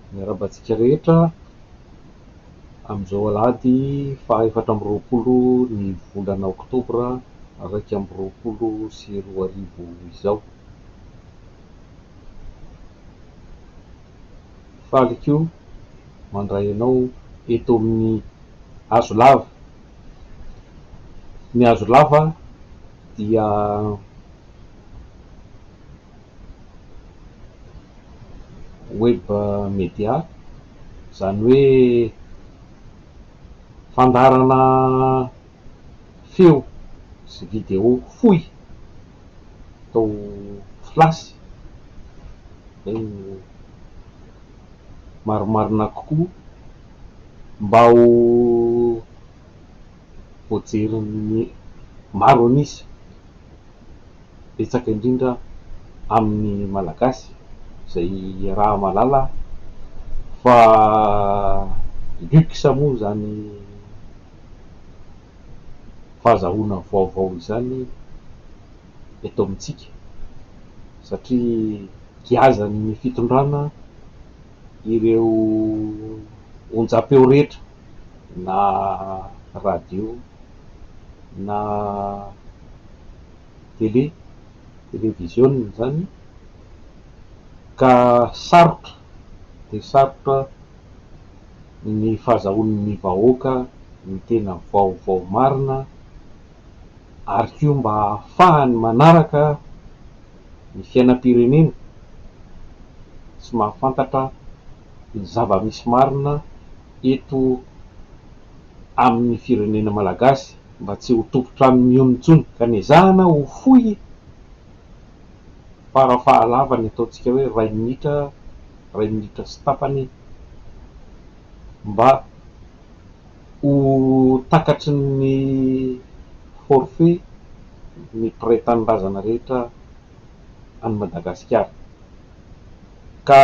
Miarahaba antsika rehetra amin'izao alahady faha 24 ny volana oktobra 2021 izao. Faly koa mandray anao eto amin'ny hazo lava. Ny hazo lava dia web media, izany hoe fandaharana feo sy video fohy atao flash, izay no marimarina kokoa mba ho voajerin'ny maro an'isa. Betsaka indrindra amin'ny Malagasy izay iaraha-mahalala fa luxe moa izany fahazahoana vaovao izany eto amintsika satria giazan'ny fitondrana ireo onjam-peo rehetra na radio na tele, televiziona izany ka sarotra dia sarotra ny fahazahoan'ny vahoaka ny tena vaovao marina ary koa mba hahafahany manaraka ny fiainam-pirenena sy mahafantatra ny zava-misy marina eto amin'ny firenena malagasy mba tsy ho tompon-trano mihono intsony ka nezahana ho fohy fara-fahalavany ataontsika hoe iray minitra, iray minitra sy tapany mba ho takatry ny forfait ny mpiray tanindrazana rehetra any Madagasikara. Ka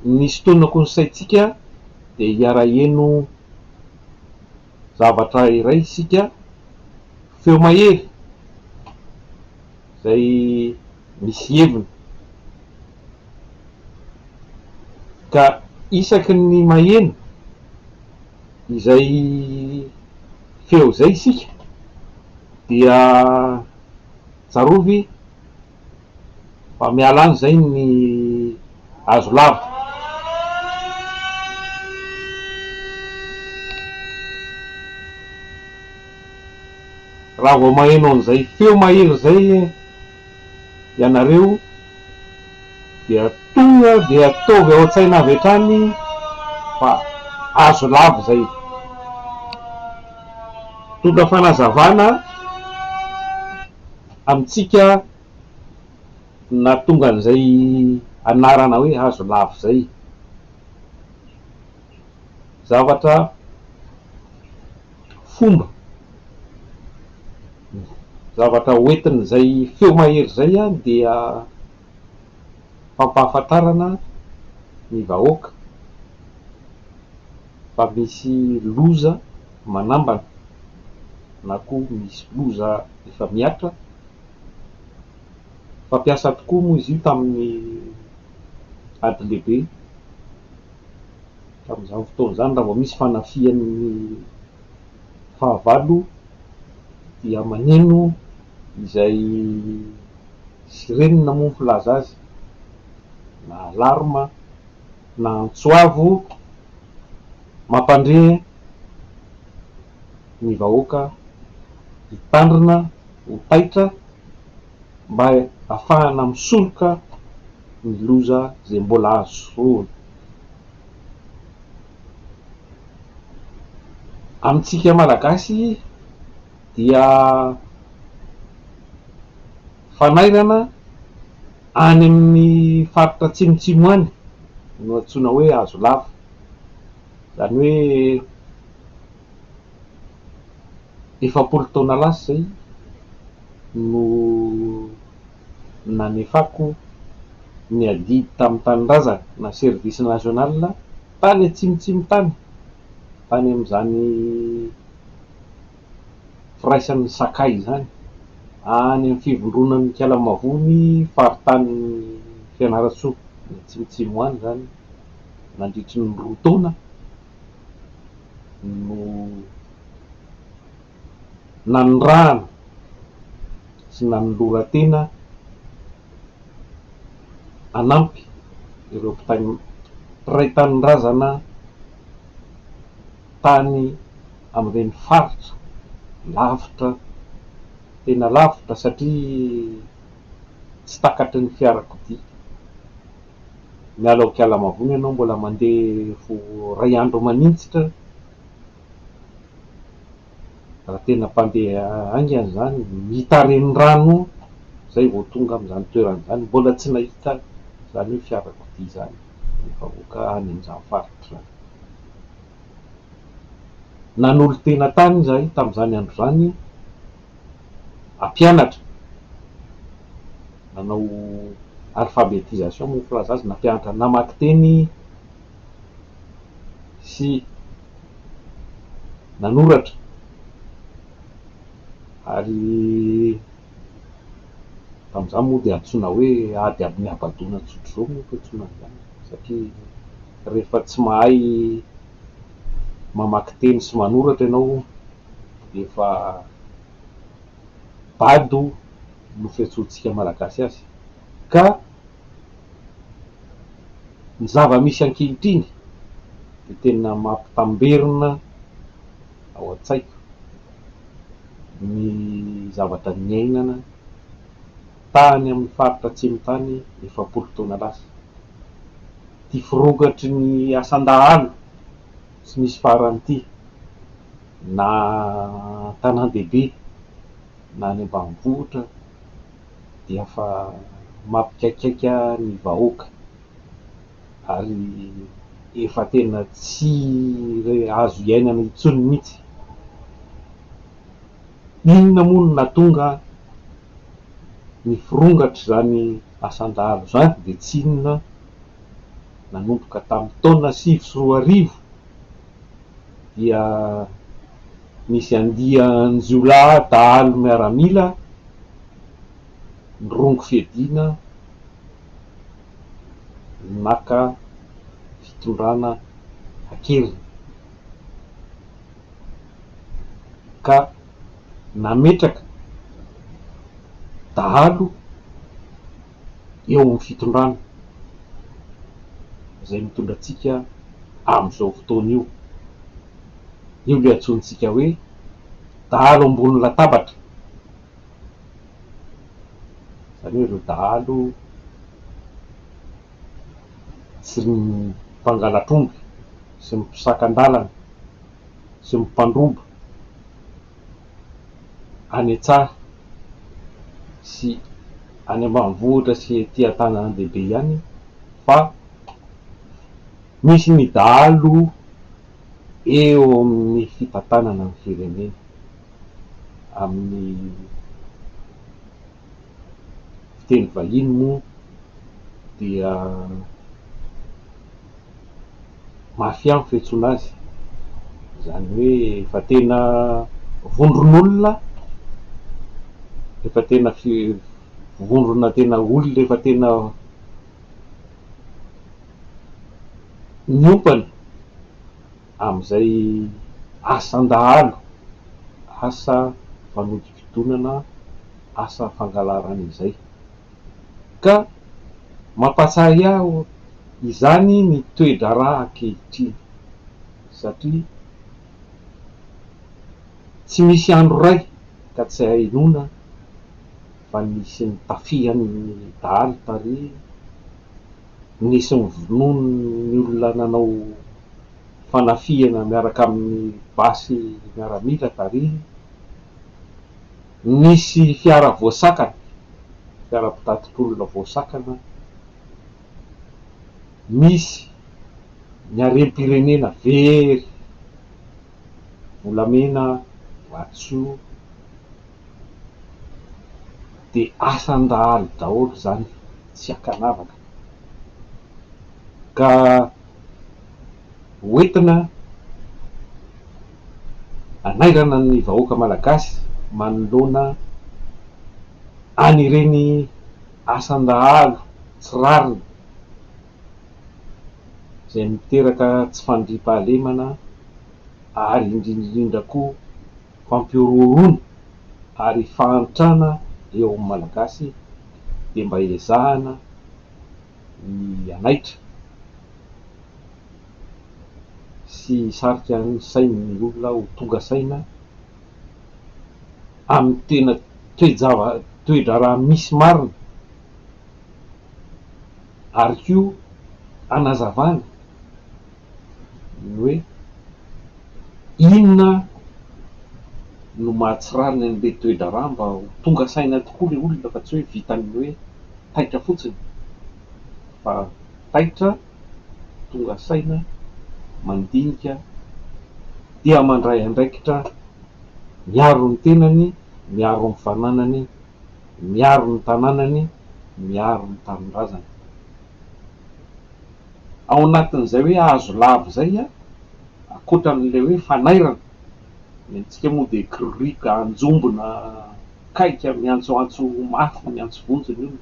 ny hisintonako ny saintsika dia hiara-heno zavatra iray isika, feo mahery izay misy heviny. Ka isaky ny maheno izay feo izay isika dia tsarovy fa miala any izay ny hazo lava. Raha vao maheno an'izay feo mahery izay ianareo dia tonga dia ataovy ao an-tsaina avy hatrany fa hazo lava izay. Mitondra fanazavana amintsika nahatonga an'izay anarana hoe hazo lava izay. Zavatra fomba, zavatra hoentin'izay feo mahery izay dia fampahafantarana ny vahoaka fa misy loza manambana na koa misy loza efa mihatra. Fampiasa tokoa moa izy io tamin'ny ady lehibe, tamin'izany fotoana izany raha vao misy fanafihan'ny fahavalo dia maneno izay sirène moa ny filaza azy na alarme na antso avo mampandre ny vahoaka hitandrina ho taitra mba hahafahana misoroka ny loza izay mbola azo sorohina. Amintsika Malagasy dia fanairana any amin'ny faritra atsimotsimo any no antsoina hoe hazo lava. Izany hoe 40 taona lasa izay no nanefako ny adidy tamin'ny tanindrazana na service national tany atsimotsimo tany, tany amin'izany firaisan'ny sakay izany, any amin'ny fivondronan'ny Ikalamavony, faritanin'i Fianarantsoa, any atsimotsimo any izany. nandritry ny roa taona no nanirahana sy nanoloran-tena hanampy ireo mpiray tanindrazana tany amin'ireny faritra lavitra, tena lavitra satria tsy takatry ny fiarakodia. Miala ao Ankalamavony ianao mbola mandeha iray andro maninjitra. Raha tena mpandeha haingana izany, mita renirano izay vao tonga amin'izany toerana izany. Mbola tsy nahita izany hoe fiarakodia izany ny vahoaka any amin'izany faritra izany. Nanolo-tena tany izahay tamin'izany andro izany hampianatra, nanao alphabétisation moa ny filaza azy, nampianatra namaky teny sy nanoratra ary tamin'izany moa dia antsoina hoe ady amin'ny habadoana tsotr'izao moa no fiantsoana an'izany satria rehefa tsy mahay mamaky teny sy manoratra ianao dia efa bado no fiantsoantsika Malagasy azy ka Ny zava-misy ankehitriny dia tena mampitamberina ao an-tsaiko ny zavatra niainana tany amin'ny faritra atsimo tany 40 taona lasa. Ity firongatry ny asan-dahalo tsy misy farany ity na an-tanàn-dehibe na any ambanivohitra dia efa mampikaikaika ny vahoaka ary efa tena tsy azo iainana intsony mihitsy. Inona moa no nahatonga ny firongatr'izany asan-dahalo izany dia tsy inona nanomboka tamin'ny taona 2009 dia nisy andian-jiolahy dahalo miaramila nirongo fiadiana naka fitondrana an-keriny ka nametraka dahalo eo amin'ny fitondrana izay mitondra antsika amin'izao fotoana io. Io ilay antsointsika hoe dahalo ambony latabatra. Izany hoe ireo dahalo tsy ny mpangalatr'omby sy ny mpisakan-dalana sy ny mpandroba any an-tsaha sy any ambanivohitra sy ety an-tanàn-dehibe ihany fa misy ny dahalo eo amin'ny fitantanana ny firenena. Amin'ny fiteny vahiny moa dia mafia ny fiantsoana azy, izany hoe efa tena vondron'olona, efa tena vondrona tena olona efa tena miompana amin'izay asan-dahalo, asa fanodinkodinana, asa fangalarana izay. Ka mampahatsiahy ahy izany ny toe-draharaha ankehitriny satria tsy misy andro iray ka tsy ahenoana fa nisy nitafihan'ny dahalo tary, nisy novonoin'ny olona nanao fanafihana miaraka amin'ny basy miaramila tary, nisy fiara voasakana, fiara mpitatitr'olona voasakana, misy ny harem-pirenena very, volamena, vatosoa, dia asan-dahalo daholo izany tsy ankanavaka ka hoentina hanairana ny vahoaka malagasy manoloana an'ireny asan-dahalo tsy rariny. izay miteraka tsy fandriampahalemana ary indrindra indrindra koa fampihorohoroana ary fahantrana eo amin'ny Malagasy dia mba ezahana ny hanaitra sy hisarika ny sain'ny olona ho tonga saina amin'ny tena toe-java- toe-draharaha misy marina ary koa hanazavana ny hoe inona no mahatsirariny an'ilay toe-draharaha mba ho tonga saina tokoa ilay olona fa tsy hoe vitan'ny hoe taitra fotsiny fa taitra, tonga saina, mandinika dia mandray andraikitra miaro ny tenany, miaro ny fananany, miaro ny tanànany, miaro ny tanindrazany. Ao anatin'izay hoe hazo lava izay, ankoatran'ilay hoe fanairana, ny antsika moa dia kiririaka anjombona kaika miantsoantso mafy miantso vonjy ny olona,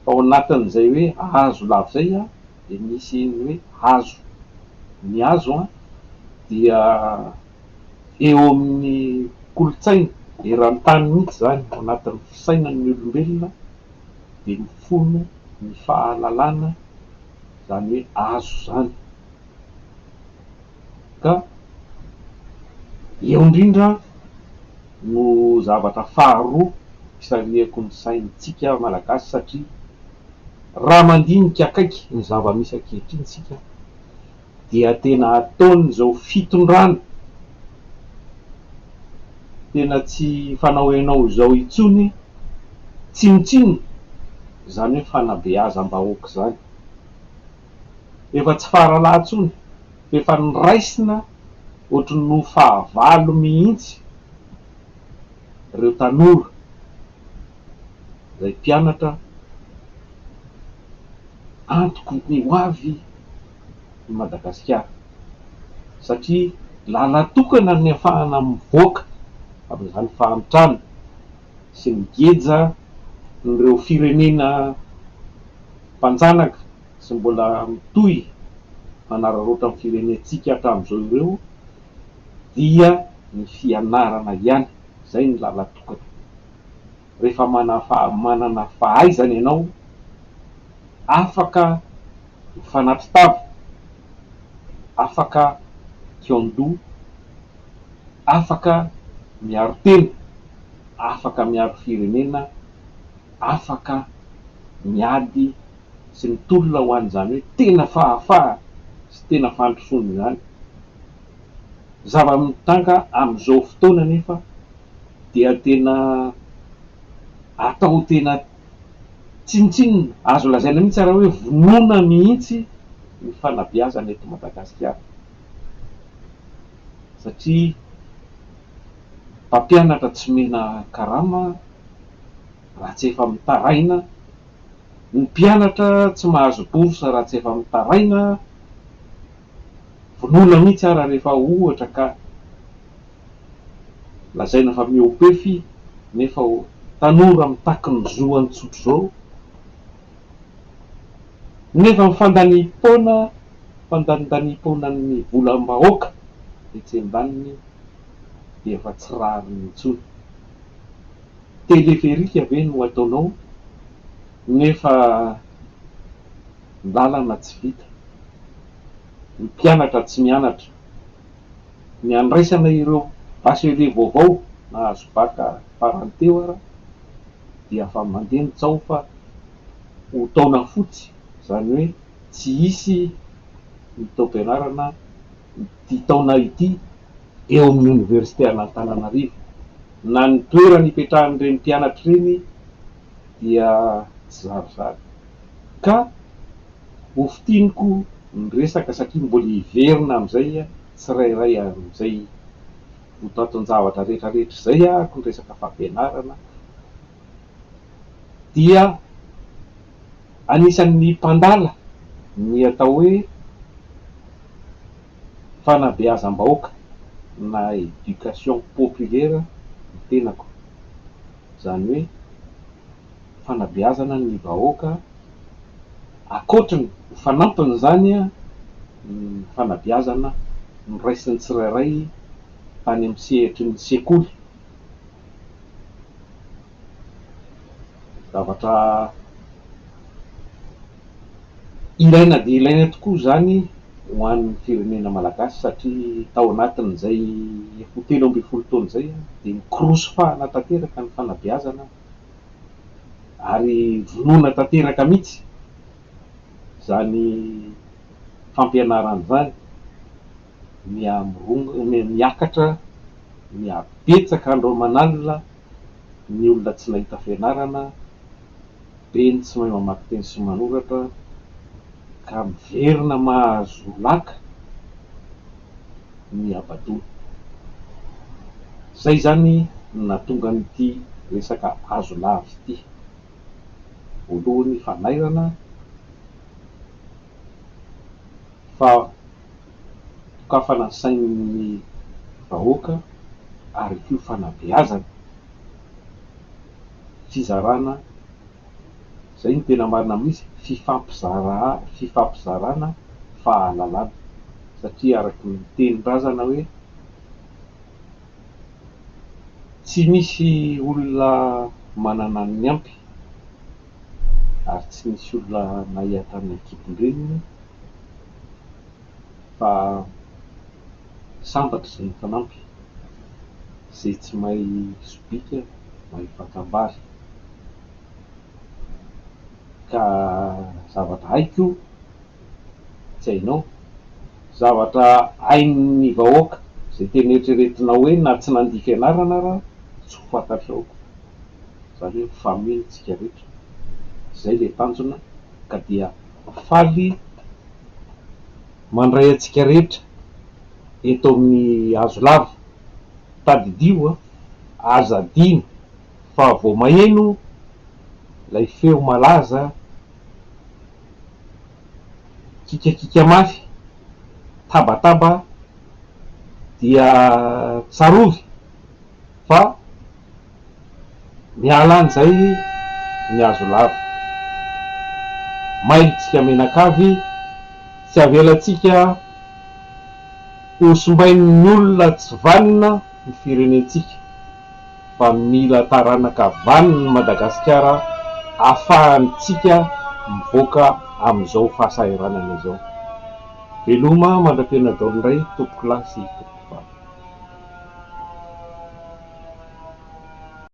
fa ao anatin'izay hoe hazo lava izay dia misy ny hoe hazo. Ny hazo dia eo amin'ny kolontsaina eran-tany mihitsy izany, ao anatin'ny fisainan'ny olombelona dia mifono ny fahalalana izany hoe azo izany. Ka eo indrindra no zavatra faharoa isarihako ny saintsika Malagasy satria raha mandinika akaiky ny zava-misy ankehitriny isika dia tena ataon'izao fitondrana tena tsy fanao enao izao intsony tsinontsinona izany hoe fanabeazam-bahoaka izany. Efa tsy faharalahy intsony fa efa noraisina ohatry ny ho fahavalo mihitsy ireo tanora izay mpianatra antoky ny ho avy i Madagasikara satria lalan-tokana ny ahafahana mivoaka amin'izany fahantrana sy ny geja n'ireo firenena mpanjanaka sy mbola mitohy manararaotra ny firenentsika hatramin'izao ireo dia ny fianarana ihany, izay ny lalan-tokana. Rehefa manana fahaizana ianao, afaka mifanatri-tava, afaka kihon-doha, afaka miaro tena, afaka miaro firenena, afaka miady sy mitolona ho an'izany hoe tena fahafahana sy tena fandrosoana izany. Zava-mitranga amin'izao fotoana anefa dia tena atao tena tsinontsinona, azo lazaina mihitsy ary hoe vonoina mihitsy ny fanabeazana eto Madagasikara satria mpampianatra tsy omena karama raha tsy efa mitaraina, ny mpianatra tsy mahazo bourse raha tsy efa mitaraina, vonoina mihitsy ara rehefa ohatra ka lazaina fa mihoa-pefy nefa tanora mitaky ny zoany tsotr'izao nefa ny fandaniam-poana fandanindaniam-poanan'ny volam-bahoaka etsy andaniny dia efa tsy rariny intsony. Teleferika ve no ataonao nefa ny lalana tsy vita, ny mpianatra tsy mianatra, ny handraisana ireo bachelier vaovao nahazo bac farany teo ara dia efa mandeha ny tsaho fa ho taona fotsy, izany hoe tsy hisy ny taom-pianarana ity taona ity eo amin'ny oniversite an'Antananarivo. Na ny toerana ipetrahan'ireny mpianatra ireny dia tsy zarizary. Ka ho fintiniko ny resaka satria mbola hiverina amin'izay tsirairay amin'izay votoatin-javatra rehetrarehetra izay ahako ny resaka fampianarana dia anisan'ny mpandala ny atao hoe fanabeazam-bahoaka na éducation populaire ny tenako. Izany hoe fanabeazana ny vahoaka ankoatry ny, ho fanampiny izany. ny fanabeazana noraisin'ny tsirairay tany amin'ny sehatry ny sekoly. Zavatra ilaina dia ilaina tokoa izany ho an'ny firenena malagasy satria tao anatin'izay efa ho 13 taona izay dia mikorosy fahana tanteraka ny fanabeazana ary vonoina tanteraka mihitsy izany fampianarana izany, miha-miakatra, miha-betsaka andro aman'alina ny olona tsy nahita fianarana, be ny tsy mahay mamaky teny sy manoratra ka miverina mahazo laka ny habadoana. Izay izany no nahatonga an'ity resaka hazo lava ity. Voalohany fanairana fa dokafana ny sain'ny vahoaka ary koa fanabeazana, fizarana, izay no tena marina amin'izy, fifampizarana fahalalana satria araka ny tenin-drazana hoe tsy misy olona manana ny ampy ary tsy nisy olona nahia tamin'ny ankibon-dreniny fa sambatra izay mifanampy, izay tsy mahay sobika mahay fakam-bary. Ka zavatra haiko tsy hainao, zavatra hain'ny vahoaka izay tena eritreretinao hoe na tsy nandia fianarana ara tsy ho fantatrao. Izany hoe mifameno tsika rehetra. Izay ilay tanjona ka dia faly mandray antsika rehetra eto amin'ny hazo lava. Tadidio a! Aza adino fa vao maheno ilay feo malaza kikiakika mafy, tabataba dia tsarovy fa Miala any zay ny hazo lava. Mailo tsika menakavy, tsy avelantsika ho simbain'ny olona tsy vanona ny firenentsika fa mila taranaka vanona Madagasikara afahantsika mivoaka amin'izao fahasahiranana izao. Veloma mandra-pihaona daholo indray tompokolahy sy tompoko.